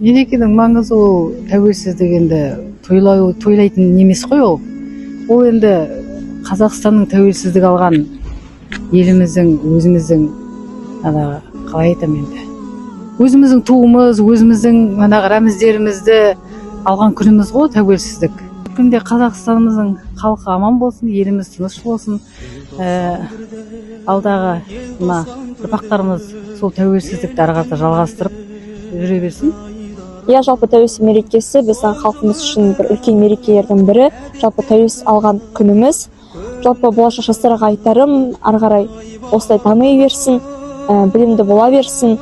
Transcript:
Мерекенің маңызы, ол тәуелсіздік енді тойлау, тойлайтын емес қой ол. Ол енді Қазақстанның тәуелсіздік алған еліміздің, өзіміздің, ана, қалай айтамын енді, өзіміздің туымыз, өзіміздің манағы рәміздерімізді алған күніміз ғой тәуелсіздік. Күнде Қазақстанымыздың халқы аман болсын, еліміз тыныш болсын. Алдағы мына ұрпақтарымыз сол тәуелсіздікті ары қарата жалғастырып жүре берсін. Иә, жалпы тәуелсіздік мерекесі біздің халқымыз үшін бір үлкен мерекелердің бірі, жалпы тәуелсіз алған күніміз. Жалпы болашақ жастарға айтарым, ары қарай осылай дами берсін, білімді бола берсін.